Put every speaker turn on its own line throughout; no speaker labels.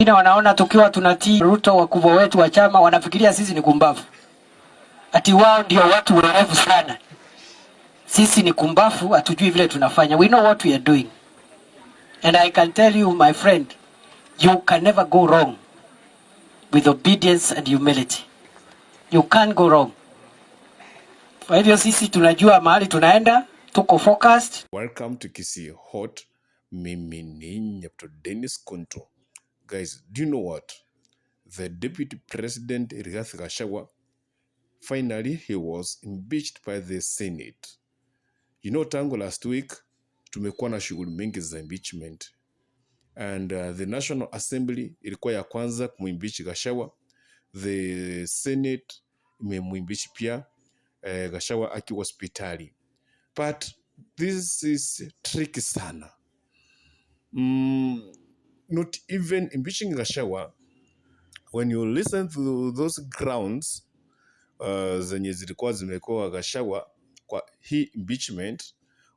Wengine wanaona tukiwa tunatii Ruto, wakubwa wetu wa chama wanafikiria sisi ni kumbavu, ati wao ndio watu werevu sana. Sisi ni kumbafu, hatujui vile tunafanya. We know what we are doing. And I can tell you, my friend, you can never go wrong with obedience and humility. You can't go wrong. Kwa hivyo sisi tunajua mahali tunaenda, tuko focused.
Welcome to Kisii Hot. Mimi ni Nyapto Dennis Kunto. Guys, do you know what? The Deputy President Rigathi Gachagua, finally he was impeached by the Senate. Tangu last week tumekuwa na shughuli mingi za impeachment and the National Assembly ilikuwa ya kwanza kumwimpeach Gachagua. The Senate imemwimpeach pia Gachagua akiwa hospitali. But this is tricky sana. Not even impeaching Gachagua, when you listen to those grounds zenye zilikuwa zimekuwa Gachagua kwa hii impeachment,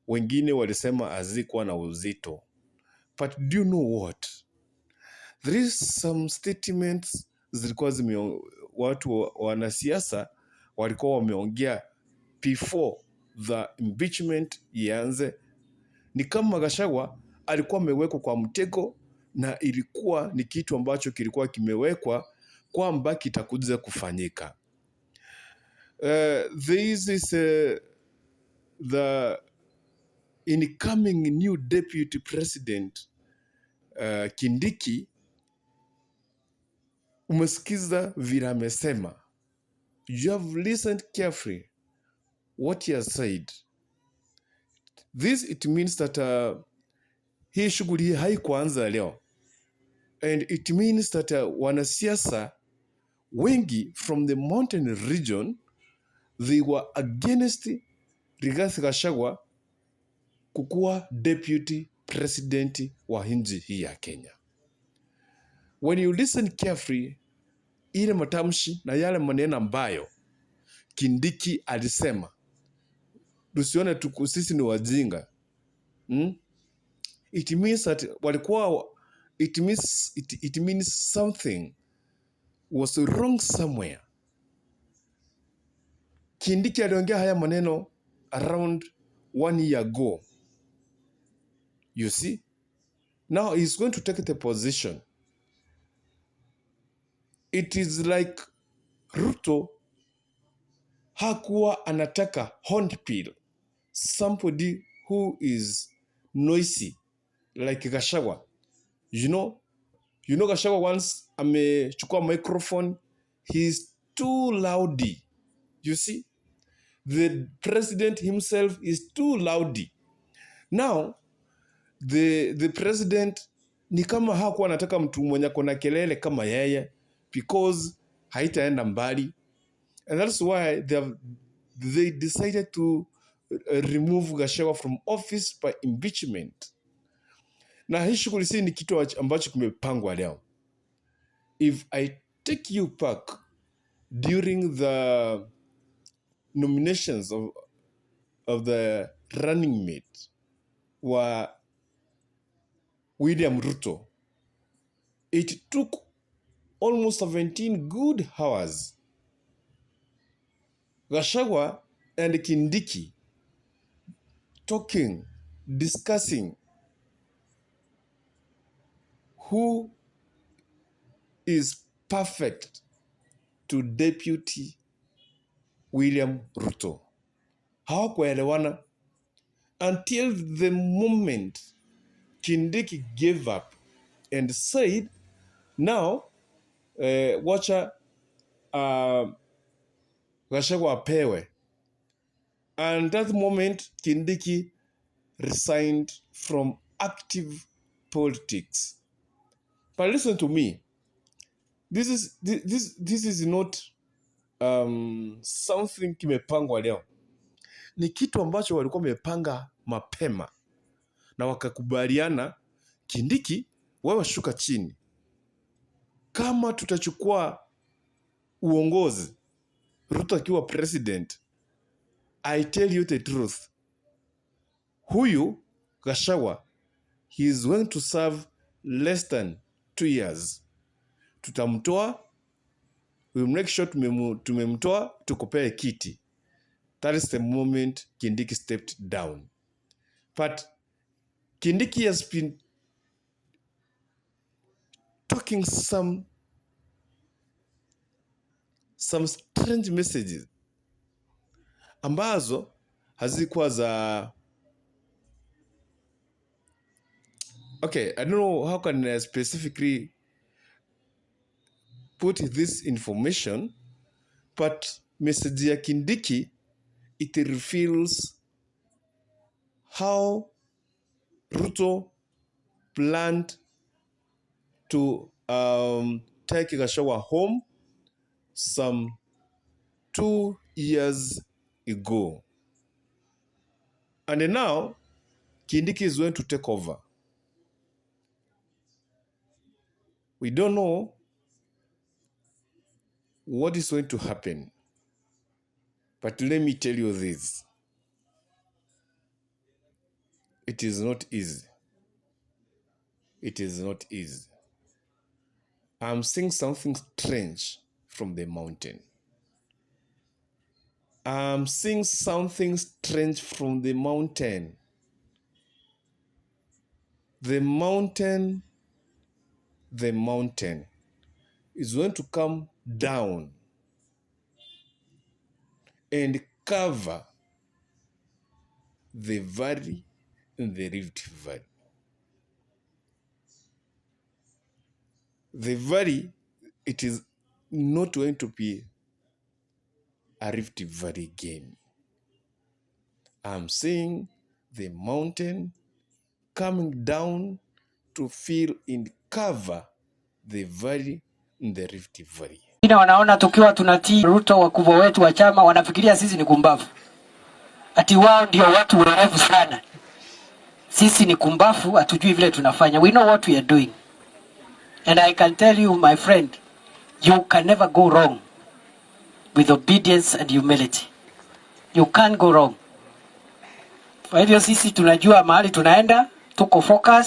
wengine walisema hazikuwa na uzito. But do you know what? There is some statements zilikuwa zime watu wanasiasa walikuwa wameongea before the impeachment ianze. Ni kama Gachagua alikuwa amewekwa kwa mtego na ilikuwa ni kitu ambacho kilikuwa kimewekwa kwamba kitakuja kufanyika. This is the incoming new deputy president, Kindiki. Umesikiza vile amesema. You have listened carefully what he has said. This, it means that hii shughuli hii haikuanza leo and it means that wanasiasa wengi from the mountain region, they were against Rigathi Gachagua kukuwa deputy president wa nchi hii ya Kenya. When you listen carefully, ile matamshi na yale maneno ambayo Kindiki alisema, tusione tuku sisi ni wajinga? It means that walikuwa it means something was wrong somewhere. Kindiki aliongea haya maneno around one year ago. You see? Now he's going to take the position. It is like Ruto hakuwa anataka hornbill, somebody who is noisy like Gachagua. You know Gachagua, once amechukua microphone, he's too loudy. You see? The president himself is too loudy. Now, the president ni kama hakuwa anataka mtu mwenye ako na kelele kama yeye because haitaenda mbali, and that's why they decided to remove Gachagua from office by impeachment. Na hii shughuli si ni kitu ambacho kimepangwa leo. If I take you back during the nominations of the running mate wa William Ruto, it took almost 17 good hours. Gachagua and Kindiki talking, discussing who is perfect to deputy William Ruto. Hawakuelewana until the moment Kindiki gave up and said, "Now, wacha Gachagua apewe." And that moment Kindiki resigned from active politics. But listen to me. This is not something kimepangwa leo. Ni kitu ambacho walikuwa wamepanga mapema na wakakubaliana, "Kindiki, wewe shuka chini. Kama tutachukua uongozi, Ruto akiwa president, I tell you the truth, huyu Gachagua, he is going to serve less than 2 years." Tutamtoa, we will make sure tumemtoa, tukupee kiti. That is the moment Kindiki stepped down. But Kindiki has been talking some strange messages ambazo hazikuwa za, okay, I don't know how can I specifically put this information, but message ya Kindiki, it reveals how Ruto planned to take Gachagua home some 2 years ago. And now Kindiki is going to take over. We don't know what is going to happen. But let me tell you this. It is not easy. It is not easy. I'm seeing something strange from the mountain. I'm seeing something strange from the mountain. The mountain is going to come down and cover the valley and the Rift Valley. The valley, it is not going to be a Rift Valley game. I'm seeing the mountain coming down to fill and cover the valley and the Rift Valley.
Wengine wanaona tukiwa tunatii Ruto, wakubwa wetu wa chama wanafikiria sisi ni kumbavu, ati wao ndio watu werevu sana. Sisi ni kumbafu, hatujui vile tunafanya. We know what we are doing. And I can tell you, my friend, you can never go wrong with obedience and humility. You can't go wrong. Kwa hivyo sisi tunajua mahali tunaenda, tuko focus.